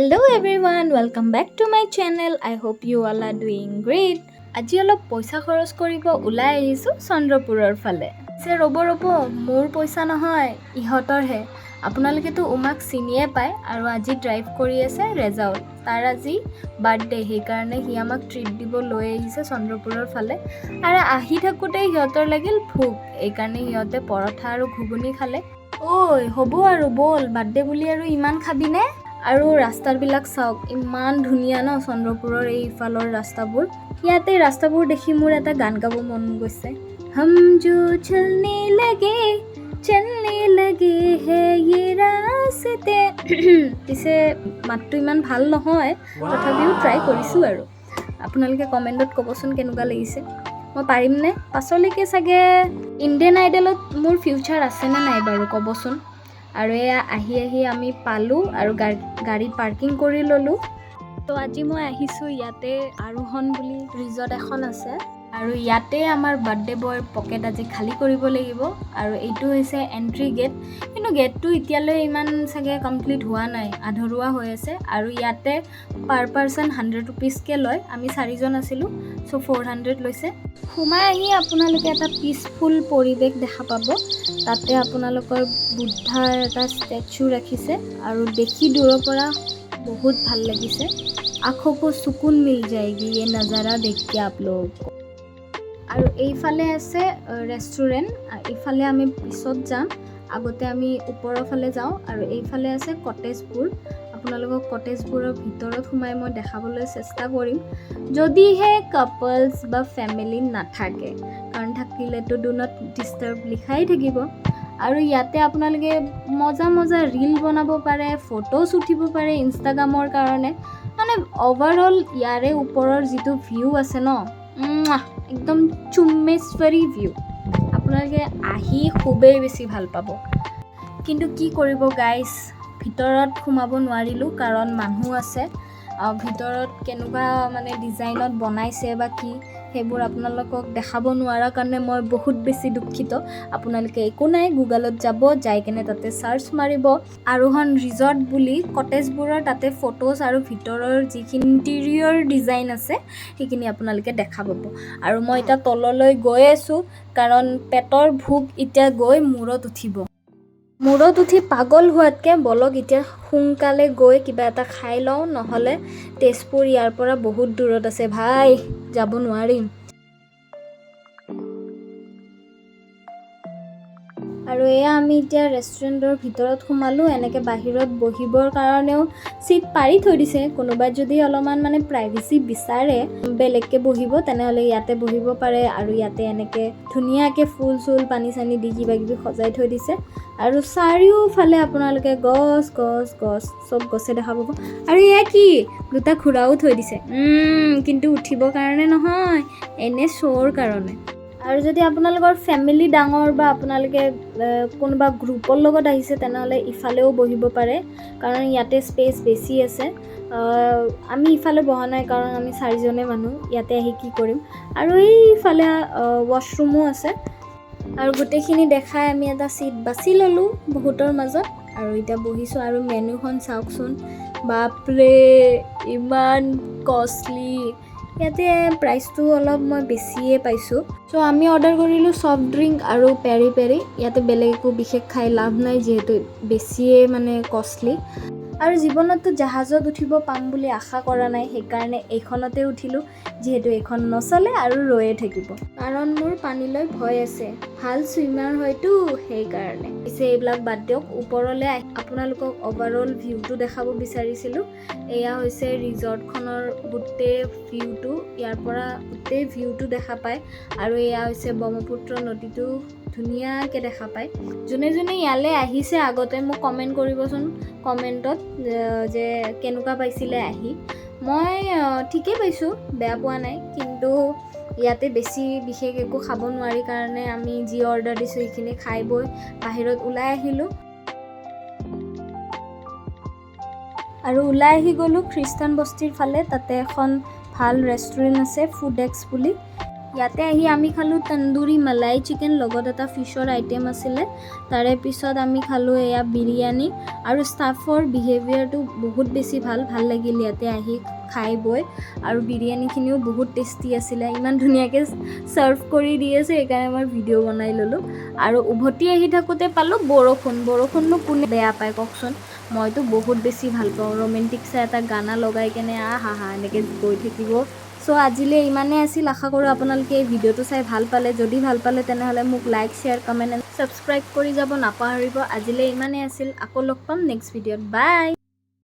Hello everyone, welcome back to my channel. I hope you all are doing great. আজি অলপ পইচা খৰচ কৰিব ওলাই আহিছোঁ চন্দ্ৰপুৰৰ ফালে। পিছে ৰ'ব ৰ'ব, মোৰ পইচা নহয়, ইহঁতৰহে। আপোনালোকেতো উমাক চিনিয়ে পায় আৰু আজি ড্ৰাইভ কৰি আছে ৰেজাউল। তাৰ আজি বাৰ্থডে, সেইকাৰণে সি আমাক ট্ৰিট দিব লৈ আহিছে চন্দ্ৰপুৰৰ ফালে। আৰু আহি থাকোঁতে সিহঁতৰ লাগিল ভোক, এইকাৰণে সিহঁতে পৰঠা আৰু ঘুগুনি খালে। ঐ হ'ব আৰু ব'ল, বাৰ্থডে বুলি আৰু ইমান খাবিনে? আৰু ৰাস্তাবিলাক চাওক, ইমান ধুনীয়া ন চন্দ্ৰপুৰৰ এইফালৰ ৰাস্তাবোৰ। ইয়াতে ৰাস্তাবোৰ দেখি মোৰ এটা গান গাব মন গৈছে। हम जो चलने लगे, चलने लगे हैं ये रास्ते। পিছে মাতটো ইমান ভাল নহয়, তথাপিও ট্ৰাই কৰিছোঁ। আৰু আপোনালোকে কমেণ্টত ক'বচোন কেনেকুৱা লাগিছে, মই পাৰিমনে? পাছলৈকে চাগে ইণ্ডিয়ান আইডলত মোৰ ফিউচাৰ আছেনে নাই বাৰু ক'বচোন। আৰু এয়া আহি আহি আমি পালোঁ আৰু গাড়ী পাৰ্কিং কৰি ল'লোঁ। তো আজি মই আহিছোঁ ইয়াতে আৰোহণ বুলি ৰিজৰ্ট এখন আছে আৰু ইয়াতে আমাৰ বাৰ্থডে বয়ৰ পকেট আজি খালী কৰিব লাগিব। আৰু এইটো হৈছে এণ্ট্ৰি গেট, কিন্তু গেটটো এতিয়ালৈ ইমান চাগে কমপ্লিট হোৱা নাই, আধৰুৱা হৈ আছে। আৰু ইয়াতে পাৰ পাৰ্চন 100 ৰুপিজকৈ লয়। আমি চাৰিজন আছিলোঁ, চ' 400 লৈছে। সোমাই আহি আপোনালোকে এটা পিচফুল পৰিৱেশ দেখা পাব। তাতে আপোনালোকৰ বুদ্ধাৰ এটা ষ্টেচু ৰাখিছে আৰু দেখি দূৰৰ পৰা বহুত ভাল লাগিছে। आँखों को सुकून मिल जाएगी ये नज़ारा देख के आप लोगों को। আৰু এইফালে আছে ৰেষ্টুৰেণ্ট। ইফালে আমি পিছত যাম, আগতে আমি ওপৰৰ ফালে যাওঁ। আৰু এইফালে আছে কটেজবোৰ। আপোনালোকক কটেজবোৰৰ ভিতৰত সোমাই মই দেখাবলৈ চেষ্টা কৰিম, যদিহে কাপলছ বা ফেমিলি নাথাকে, কাৰণ থাকিলেতো do not disturb লিখাই থাকিব। আৰু ইয়াতে আপোনালোকে মজা মজা ৰীল বনাব পাৰে, ফটোজ উঠিব পাৰে ইনষ্টাগ্ৰামৰ কাৰণে। মানে অভাৰঅল ইয়াৰে ওপৰৰ যিটো ভিউ আছে ন, মুৱাহ, একদম চুম্মেশ্বৰী ভিউ। আপোনালোকে আহি খুবেই বেছি ভাল পাব। কিন্তু কি কৰিব গাইজ, ভিতৰত সোমাব নোৱাৰিলোঁ, কাৰণ মানুহ আছে। ভিতৰত কেনেকুৱা মানে ডিজাইনত বনাইছে বা কি, সেইবোৰ আপোনালোকক দেখাব নোৱাৰাৰ কাৰণে মই বহুত বেছি দুখিত। আপোনালোকে একো নাই, গুগলত যাব, যাই কেনে তাতে চাৰ্চ মাৰিব আৰোহণ ৰিজৰ্ট বুলি। কটেজবোৰৰ তাতে ফটোজ আৰু ভিতৰৰ যিখিনি ইণ্টেৰিয়ৰ ডিজাইন আছে, সেইখিনি আপোনালোকে দেখা পাব। আৰু মই এতিয়া তললৈ গৈ আছোঁ, কাৰণ পেটৰ ভোক এতিয়া গৈ মূৰত উঠিব। মূৰত উঠি পাগল হোৱাতকৈ ব'লক এতিয়া সোনকালে গৈ কিবা এটা খাই লওঁ, নহ'লে তেজপুৰ ইয়াৰ পৰা বহুত দূৰত আছে ভাই, যাব নোৱাৰিম। আৰু এয়া আমি এতিয়া ৰেষ্টুৰেণ্টৰ ভিতৰত সোমালোঁ। এনেকৈ বাহিৰত বহিবৰ কাৰণেও চিট পাৰি থৈ দিছে। কোনোবাই যদি অলপমান মানে প্ৰাইভেচি বিচাৰে, বেলেগকৈ বহিব, তেনেহ'লে ইয়াতে বহিব পাৰে। আৰু ইয়াতে এনেকৈ ধুনীয়াকৈ ফুল চুল, পানী চানী দি কিবা কিবি সজাই থৈ দিছে। আৰু চাৰিওফালে আপোনালোকে গছ গছ গছ, চব গছে দেখা পাব। আৰু এয়া কি, দুটা ঘোঁৰাও থৈ দিছে, কিন্তু উঠিবৰ কাৰণে নহয়, এনে শ্ব'ৰ কাৰণে। আৰু যদি আপোনালোকৰ ফেমিলি ডাঙৰ বা আপোনালোকে কোনোবা গ্ৰুপৰ লগত আহিছে, তেনেহ'লে ইফালেও বহিব পাৰে, কাৰণ ইয়াতে স্পেচ বেছি আছে। আমি ইফালে বহা নাই, কাৰণ আমি চাৰিজনে মানুহ, ইয়াতে আহি কি কৰিম? আৰু এইফালে ৱাছৰুমো আছে। আৰু গোটেইখিনি দেখাই আমি এটা চিট বাছি ল'লোঁ বহুতৰ মাজত আৰু এতিয়া বহিছোঁ। আৰু মেনুখন চাওকচোন, বাপৰে, ইমান কষ্টলি। ইয়াতে প্ৰাইচটো অলপ মই বেছিয়ে পাইছোঁ। চ' আমি অৰ্ডাৰ কৰিলোঁ ছফ্ট ড্ৰিংক আৰু পেৰি পেৰি। ইয়াতে বেলেগ একো বিশেষ খাই লাভ নাই, যিহেতু বেছিয়ে মানে কষ্টলি। আৰু জীৱনততো জাহাজত উঠিব পাম বুলি আশা কৰা নাই, সেইকাৰণে এইখনতে উঠিলোঁ, যিহেতু এইখন নচলে আৰু ৰৈয়ে থাকিব, কাৰণ মোৰ পানীলৈ ভয় আছে। ভাল চুইমাৰ হয়তো, সেইকাৰণে। পিছে এইবিলাক বাদ দিয়ক, ওপৰলৈ আহি আপোনালোকক অভাৰঅল ভিউটো দেখাব বিচাৰিছিলোঁ। এয়া হৈছে ৰিজৰ্টখনৰ গোটেই ভিউটো। ইয়াৰ পৰা গোটেই ভিউটো দেখা পায়। আৰু এয়া হৈছে ব্ৰহ্মপুত্ৰ নদীটো, ধুনীয়াকৈ দেখা পায়। যোনে যোনে ইয়ালৈ আহিছে আগতে, মোক কমেণ্ট কৰিবচোন কমেণ্টত যে কেনেকুৱা পাইছিলে আহি। মই ঠিকেই পাইছোঁ, বেয়া পোৱা নাই। কিন্তু ইয়াতে বেছি বিশেষ একো খাব নোৱাৰি কাৰণে আমি যি অৰ্ডাৰ দিছোঁ সেইখিনি খাই বৈ বাহিৰত ওলাই আহিলোঁ। আৰু ওলাই আহি গ'লোঁ খ্ৰীষ্টান বস্তিৰ ফালে। তাতে এখন ভাল ৰেষ্টুৰেণ্ট আছে, ফুড এক্স বুলি। ইয়াতে আহি আমি খালোঁ তন্দুৰী মালাই চিকেন, লগত এটা ফিছৰ আইটেম আছিলে। তাৰে পিছত আমি খালোঁ এয়া বিৰিয়ানী। আৰু ষ্টাফৰ বিহেভিয়াৰটো বহুত বেছি ভাল। ভাল লাগিল ইয়াতে আহি খাই বৈ। আৰু বিৰিয়ানীখিনিও বহুত টেষ্টি আছিলে। ইমান ধুনীয়াকৈ ছাৰ্ভ কৰি দি আছে, সেইকাৰণে মই ভিডিঅ' বনাই ল'লোঁ। আৰু উভতি আহি থাকোঁতে পালোঁ বৰষুণ। বৰষুণনো কোনে বেয়া পায় কওকচোন? মইতো বহুত বেছি ভাল পাওঁ। ৰোমেণ্টিক চাই এটা গানা লগাই কেনে আ হা হা এনেকৈ গৈ থাকিব। চ' আজিলৈ ইমানেই আছিল। আশা কৰোঁ আপোনালোকে এই ভিডিঅ'টো চাই ভাল পালে। যদি ভাল পালে, তেনেহ'লে মোক like, share, comment and subscribe কৰি যাব নাপাহৰিব। আজিলৈ ইমানেই আছিল। আকৌ লগ পাম নেক্সট ভিডিঅ'ত। বাই।